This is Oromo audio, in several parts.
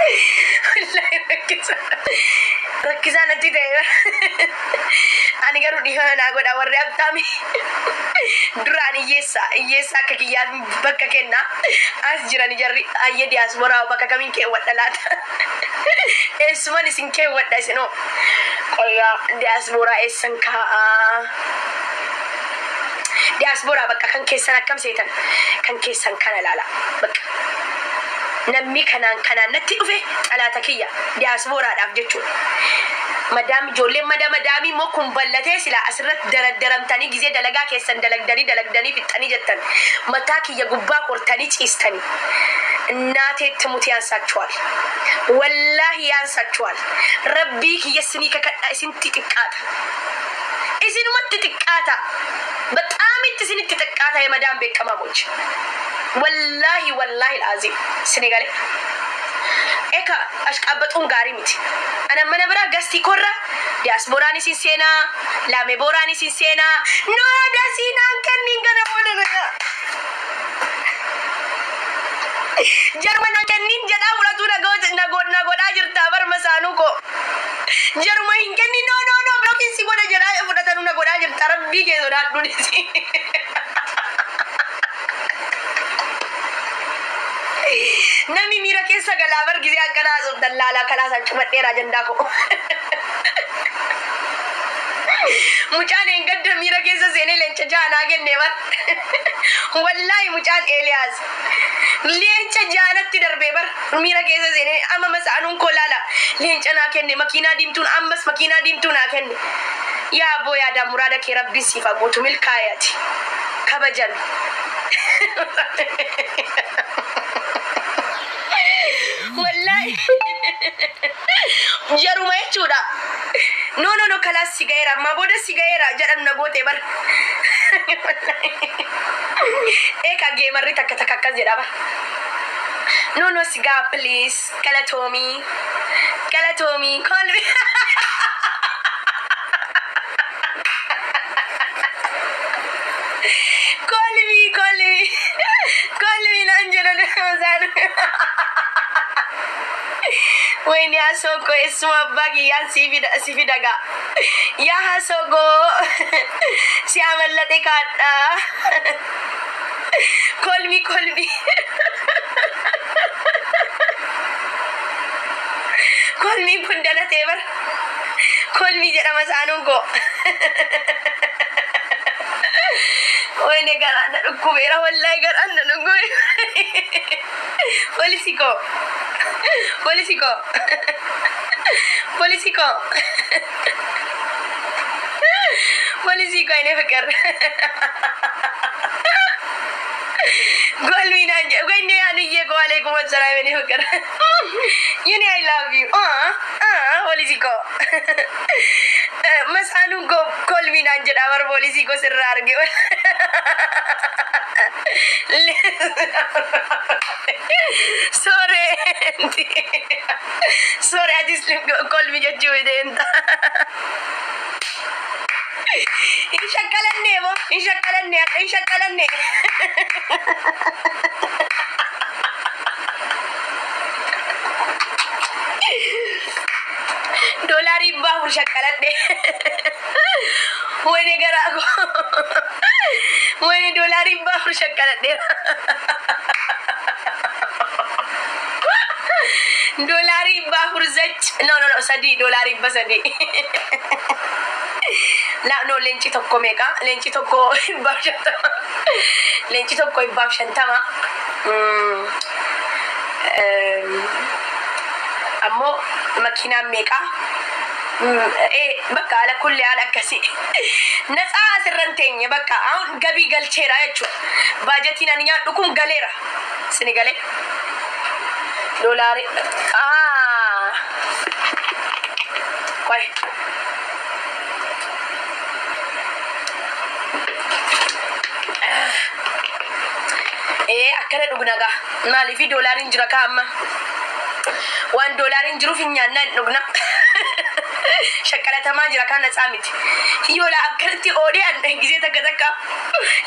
Wallaahi rakkisaa rakkisaa natti ta'e. Ani garuu dhiifama naa godha warri abtaami. Duraan hiyyeessa hiyyeessa akka kiyyaaf bakka kenna. As jiran jarri ayya diyaasboraa bakka kamiin keewwadha laata? Eessuman isin keewwadha isinoo? Qoyyaa diyaasboraa eessan kaa'aa? Diyaasboraa bakka kan keessan akkam seetan? Kan keessan kana laala. Bakka namni kanaan kanaan natti dhufe xalaata kiyya diyaasbooraadhaaf jechuudha. Madaam ijoolleen mada madaamii immoo kun ballatee silaa asirratti daraddaramtanii gizee dalagaa keessan dalagdanii dalagdanii fixxanii jettan mataa kiyya gubbaa kortanii ciistanii. እናቴ ትሙት ያንሳችኋል፣ ወላሂ ያንሳችኋል። Rabbii kiyya sinii kakadha isintti xiqqaata, isinumatti xiqqaata፣ በጣም itti isinitti xiqqaata የመዳም ቤት ቅመሞች ወላሂ ወላሂ ልአዚም sini galee eka ashqaabaxuun gaarii miti. Ana mana biraa gastii korra diyaasbooraan isin seenaa, laame booraan isin seenaa, no dasiinaan kenniin kana booda jaruma na kenniin jedhaa fudhatuu na godhaa jirta barma saanuu koo. Jaruma hin kennin, no no no, blockiin si godha jedhaa fudhatanuu na godhaa jirta rabbii kee sodaadhuunis. Namni miira keessa galaa bar gizee akkanaa haasoftan laalaa kalaasaan cufadheera ajandaa koo. Mucaan eengadda miira keessa seenee leenca jaanaa kenne bar. Wallaahi mucaan Eeliyaas. Leenca jaanatti darbee bar miira keessa seenee amma masaanuun koo laala leenca naa kenne makiinaa diimtuun ammas makiinaa diimtuu naa kenne. Yaa abboo yaadaa muraada kee rabbiin siif haa guutu milkaa'e ati. Kabajami. Wallaahi jaruma jechuudha. No no no, kalaas si ga'eera ammaa booda si ga'eera jedhan na goote bar. Eeka geemarri takka takka akkas jedha bar. No no, si gaa please galatoomii galatoomii call me. Call me, call me, call me naan jedhan isaan. Wayni hasoo koo eessuma abbaa kiyyaan si fida gaa. Yaa hasoo koo si amallate kaadhaa. Call me, call me. Call me kun danatee bar. Call me jedhama saanuun koo. Wayne garaan na dhukkubeera wallahi garaan na dhukkube. Poolisii koo. Poolisii koo. Poolisii koo. Poolisii koo የኔ ፍቅር Call me naan jedhu ወይኔ አንዬ koo alaikum assalam የኔ ፍቅር የኔ I love you poolisii koo masaanuun koo call me naan jedha bar poolisii koo sirraa arge. Sorry. Sorry atis call me jechuu deemta. Hin shakkalanne moo hin shakkalanne akka hin shakkalanne. Doolaarii 400 shakkaladhe. Wayne garaa koo. Wayne doolaarii 400 shakkaladheera. Doolaarii 400 zach no no no sadii doolaarii 300. La no leenci tokko meeqa? Leenci tokko 150. Leenci tokko 150. Ammoo makiinaan meeqa? Ee bakka ala kulli haala akkasii. Natsaa asirra hin teenye bakka አሁን gabii galcheera jechuudha. Baajatiin ani nyaadhu kun galeera. Sini galee. Doolaarii. Ah. Qoy. Ee akkana dhugna gaa. Maaliifi doolaariin jira kaa amma. Waan doolaariin jiruuf hin nyaannaa hin dhugna. Shakkalatamaa jira kaan natsaa miti. Yoo laa akkanatti oodhee an gisee takka takka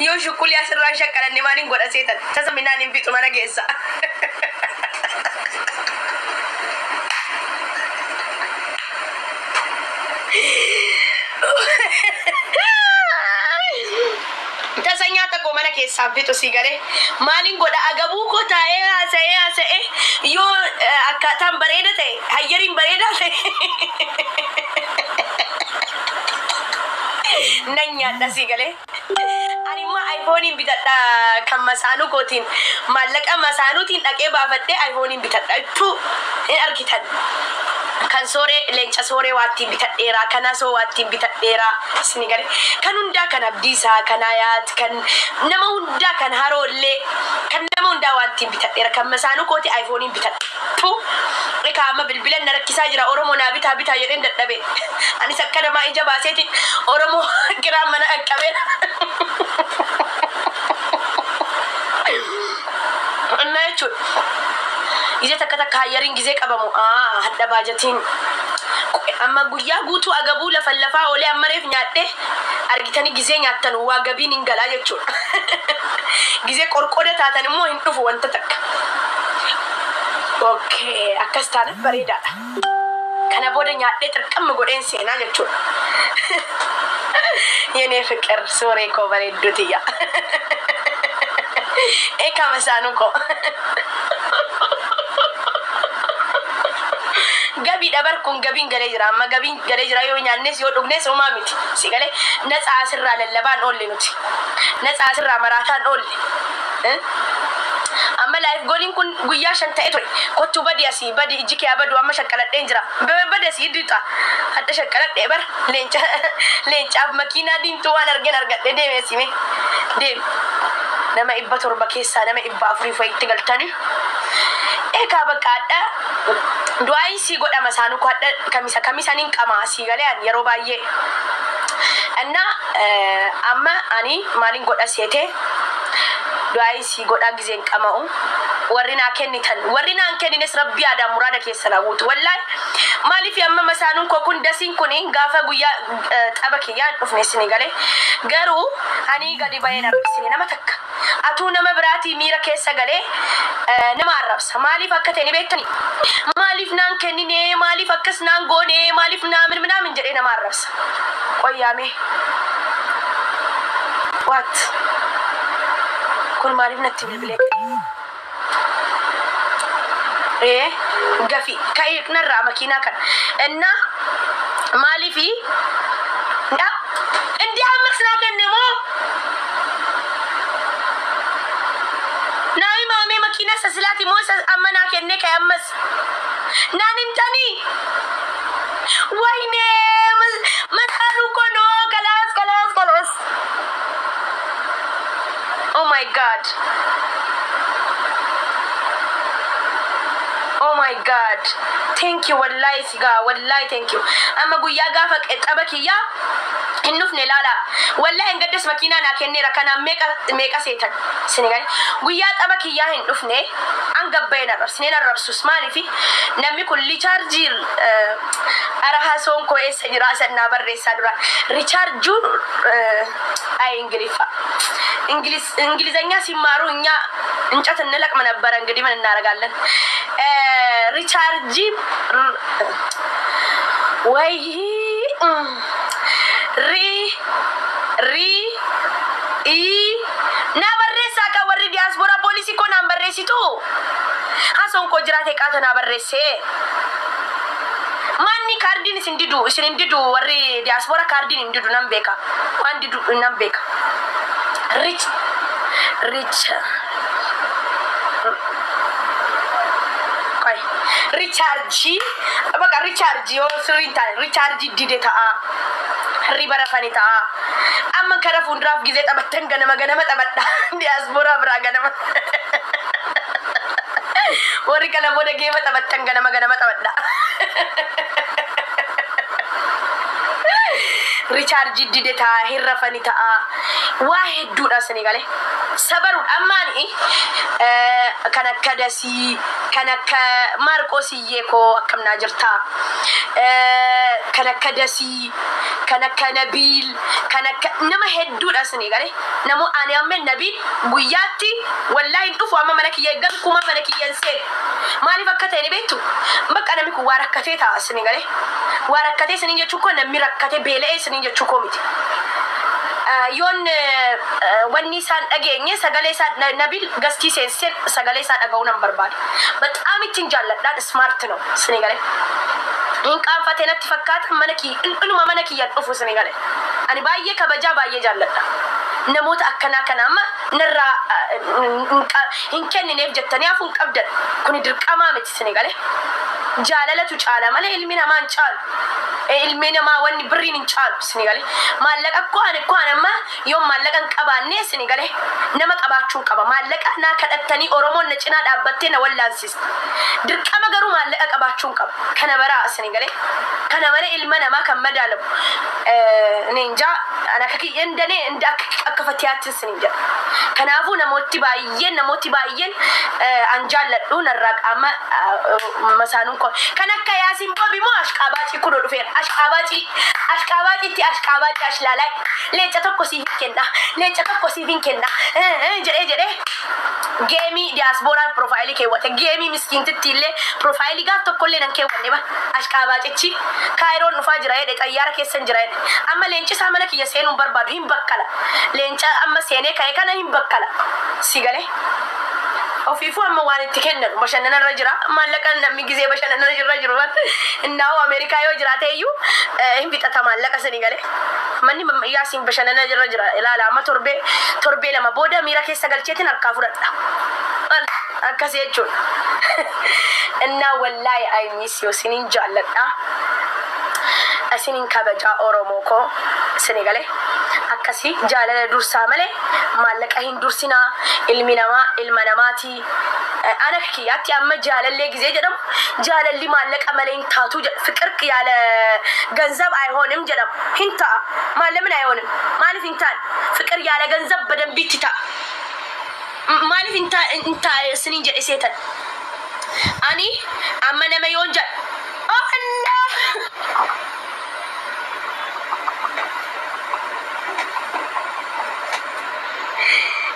yoo shuqqulii asirraan shakkalanne maaliin godha seetan. Tasa minaan hin fixu mana keessa. keessaan fixu si galee. Maaliin godha agabuu koo taa'ee haasa'ee haasa'ee yoo akkaataan bareeda ta'e hayyariin bareedaa ta'e nan nyaadha si galee. Ani immoo iPhoneiin bitadha kan masaanuu kootiin maallaqa masaanuutiin dhaqee baafadhee iPhoneiin bitadha. Ittuu hin argitan. Kan sooree leenca sooree waattiin bitadheera kan asoo waattiin bitadheera isin galee kan hundaa kan abdiisaa kan hayaat kan nama hundaa kan haroollee kan nama hundaa waattiin bitadheera kan masaanuu kooti iPhoneiin bitadha. Ekaa amma bilbilan na rakkisaa jira Oromoo naa bitaa bitaa jedheen dadhabe. Anis akka namaa ija baaseetiin Oromoo kiraan mana qaqqabeera. Innaa jechuudha. Gizee takka takka hayyariin gizee qabamu hadda baajatiin amma guyyaa guutuu agabuu lafan lafaa oolee amma reef nyaadhe argitanii gizee nyaattan waa gabiin hin galaa jechuudha. Gizee qorqoda taatan immoo hin dhufu wanta takka. Okay, akkas taanaan bareedaadha. Kana booda nyaadhee xirqamma godheen seenaa jechuudha. የኔ ፍቅር sooree koo bareedduu tiyya. Ekaa masaanuu koo. Gabiidha bar kun gabiin galee jira amma gabiin galee jira yoo nyaannes yoo dhugnes homaa miti si galee natsaa asirraa lallabaan oolle nuti natsaa asirraa maraataan oolle. Amma live goaliin kun guyyaa 5 ta'e ture kottuu badi asii badi ijji kee badu amma shaqqaladheen jira badi asii duuxa hadda shaqqaladhee bar leenca leencaaf makiinaa diimtuu waan argeen argadhe deeme asii deem nama 700 keessaa nama 400 fa'itti galtanii. Ekaa bakka adda du'aayin sii godhama saanuu koo adda kamisa kamisaniin qama sii galee ani yeroo baay'ee. Inna amma ani maalin godha seete du'aayin sii godhaa gizeen qama'u warri naa kennitan warri naa hin kennines rabbi yaadaan muraada keessa naa guutu wallaahi maaliif amma masaanuun koo kun dasiin kun gaafa guyyaa xaba kiyyaan dhufne isinii galee garuu ani gadi baheen arrabsine nama takka atuu nama biraatii miira keessa galee nama arrabsa maaliif akka ta'e ni beektanii maaliif naan kennine maaliif akkas naan goone maaliif naa min minaamin jedhee nama arrabsa qoyyaame what kun maaliif natti bilbilee gafi ka'ee narraa makiinaa kana inna maaliifi እንዲህ ammas naa kenne moo naa himaamee makiinaa isa silaati moo isa amma naa kenne ka'e ammas naan himtanii ወይኔ መሳኑ እኮ ነው ከላስ ከላስ ከላስ oh my God, oh my God, thank you wallahi sigaa wallahi thank you. Amma guyyaa gaafa xaba kiyyaa hin dhufne laala wallahi hin gaddas makiinaa naa kenneera kanaan meeqa meeqa seetan sinigale guyyaa xaba kiyyaa hin dhufne an gabbayeen arrabsineen arrabsus maaliifi namni kun lichaarjii ara hasoon koo eessa jira sannaa barreessaa dura richaarjuu አይ እንግሊፋ እንግሊዘኛ ሲማሩ እኛ እንጨት እንለቅም ነበረ። እንግዲህ ምን እናደርጋለን? ሪቻርጂ ወይ ሪ ሪ ኢ naa barreessaa kan warri diyaaspoora poolisii koo naan barreessitu hasoon koo jiraate qaata naa barreessee manni kaardiin isin didu isin hin didu warri diyaaspoora kaardiin hin didu nan beeka waan didu nan beeka rich rich ቆይ recharge በቃ recharge yoo sirriin taane recharge dide ta'a hirriba rafani ta'a amma kara fuulduraaf gizee taphattan ganama ganama taphadha diyaaspoora biraa ganama warri kana booda geema taphattan ganama ganama taphadha recharge dide ta'a hin rafani ta'a waa hedduudha sanii galee sabaruudha ammaani kan akka dasii kan akka maarqoosiyyee koo akkam naa jirta kan akka dasii kan akka nabiil kan akka nama hedduudha sanii galee namo ani amma nabiil guyyaatti wallaahi hin dhufu amma mana kiyya eeggan kuma mana kiyya hin seenu maaliif akka ta'e ni beektu bakka namni kun waa rakkatee ta'a sanii galee waa rakkatee sanii jechuu koo namni rakkatee beela'ee sanii jechuu koo miti. Yoon wanni isaan dhageenye sagalee isaa Nabil gastii seensiseen sagalee isaa dhaga'uu nan barbaada. Baxaam ittiin jaalladhaan smart ነው sini galee. Hin qaanfatee natti fakkaata mana kiyya inuma mana kiyyaan dhufu sini galee. Ani baay'ee kabajaa baay'ee jaalladha. Namoota akkanaa kana amma narraa hin kennineef jettanii hafuu hin qabdan. Kuni dirqamaa miti sini galee. Jaalalatu caala malee ilmi namaa hin caalu. Ilmi namaa wanni birriin hin caalu sini galee. Maallaqa koo ani koo ani amma yoo maallaqa hin qabaanne sini galee nama qabaachuu hin qaba. Maallaqa naa kadhattanii Oromoon na cinaa dhaabbattee na wallaansiste. Dirqama garuu maallaqa qabaachuu hin qaba. Kana baraa sini galee. Kana malee ilma namaa kan madaalamu. Ni injaa ana akka kiyyeen danee inda akka fatiyaatti sinin jedha. Kanaafuu namooti baay'een an jaalladhu narraa qaama masaanuun koo. Kan akka Yaasiin Boobi moo ashqaabaacii kunoo dhufeera. Ashqaabaacii ashqaabaaciitti ashqaabaacii ashlaalaa leenca tokko siif hin kenna, leenca tokko siif hin kenna jedhee jedhee geemii diyaaspooraa profile keewwate. Geemii miskiintitti illee profile gaaf tokko illee nan keewwanne ba. Ashqaabaacichi Kaayiroon dhufaa jira jedhe, xayyaara keessan jira jedhe. Amma leenci isaa mana kiyya seenuun barbaadu hin bakkala. Leenca amma seenee ka'e kana hin bakkala si galee. Ofiifuu amma waan itti kennan bashannanarra jira. Maallaqa namni gizee bashannanarra jirra jiru innaa'u Ameerikaa yoo jiraate iyyuu hin fixata maallaqa sanii galee. Manni Yaasiin bashannana irra jira ilaala. Amma torbee torbee 2 booda miira keessa galcheetiin harkaa fudhadha. Akkasii jechuudha. Innaa wallaahi I miss you, sinin jaalladha. Isinin kabajaa Oromoo koo sini galee. Akkasii jaalala dursaa malee maallaqa hin dursinaa. Ilmi namaa ilma namaati. Ana kiyyaatti amma jaalallee gizee jedhamu jaalalli maallaqa malee hin taatu jedha. ፍቅር ያለ ገንዘብ አይሆንም jedhamu hin ta'a. ማለምን አይሆንም? Maaliif hin taane? ፍቅር ያለ ገንዘብ በደንብ itti ta'a. Maaliif hin ta'a sinin jedhe seetan. Ani amma nama yoon jedha Allah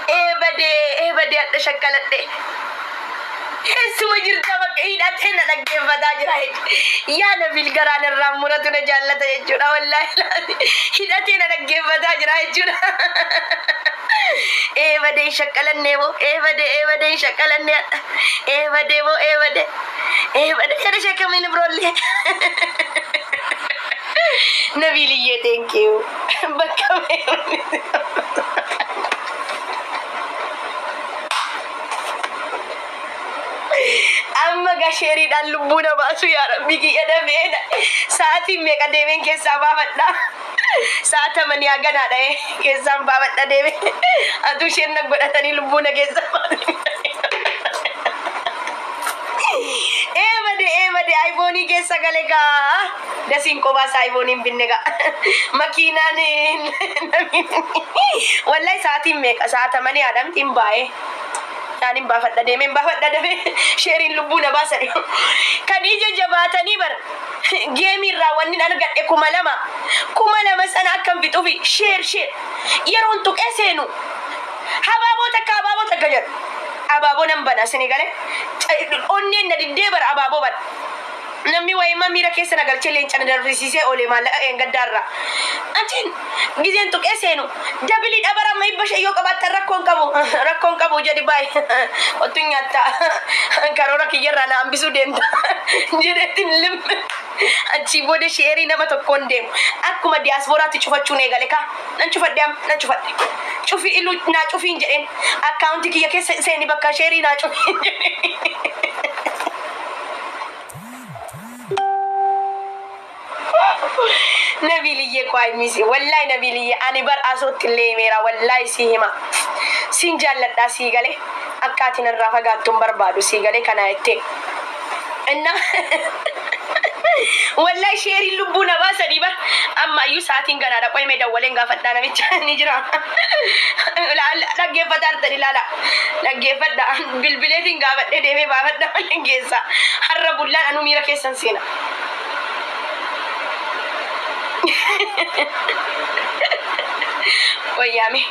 eebadee eebadee adda shakkaladhe. Eessuma jirta? Bakka hidhatee na dhaggeeffataa jira. Yaa Nabil garaan irraa muratu na jaallata jechuudha. Wallaahi hidhatee na dhaggeeffataa jira jechuudha. Eebadee shakkalannee moo eebadee eebadee shakkalannee eebadee moo eebadee eebadee jedhe shakkamiin biroollee. Nabiliyyee, thank you. Bakka amma gasheeriidhaan lubbuu na baasu. Yaa Rabbi kiyya dameen sa'aatiin meeqa deemeen keessaa baafadha. Sa'aatamanii haganaadha keessaan baafadha deeme. Atuu isheen na godhatanii lubbuu na keessaa baasu. Eebade eebade iPhone keessa gale gaa. Dasiin qobaas iPhone hin binne gaa. Makiinaan wallahi sa'aatiin meeqa sa'aatamanii haadhamti hin baay'ee. Naan hin baafadha deemee hin baafadha deemee sheeriin lubbuu na baasan. Kan ija jabaatanii bar geemii irraa wanni argadhe 2000. 2000 sana akkam fixuufi share share yeroon tuqee seenu habaaboo takka habaaboo takka jedhu. Abaaboo nan bana sini galee onneen na diddee bara abaaboo bana. Namni wayiima miira keessa na galchee leenca na darbisiisee oolee maallaqa eengaddaarraa. Achiin gizeen tuqee seenu dabilii dhabara amma 500 yoo qabaattan rakkoon qabu rakkoon qabu jedhi baay'ee ottu nyaatta karoora kiyyarraa na hambisuu deemta jedheetiin limme. Achii booda sheerii nama tokkoon deemu akkuma diyaaspooraatti cufachuun eegale kaa nan cufadhe amma nan cufadhe. Cufi iluu naa cufiin jedheen, akkaawuntii kiyya keessa seeni bakka sheerii naa cufiin jedheen. Nabiliyyee koo, I miss you. Wallahi Nabiliyyee, ani bar asootti illee himeera. Wallahi si hima. Siin jaalladhaa sii galee. Akka ati narraa fagaattu hin barbaadu sii galee kana jettee. Inna wallahi sheeriin lubbuu na baasanii bar amma iyyuu sa'aatiin ganaadha. Qoyimee dawwaleen gaafadhaa namicha ni jira. Dhaggeeffataa jirtan ilaala. Dhaggeeffadha. Bilbileetiin gaafadhee deemee baafadha malee geessa. Har'a bullaan anuu miira keessan seena. Wayyaame.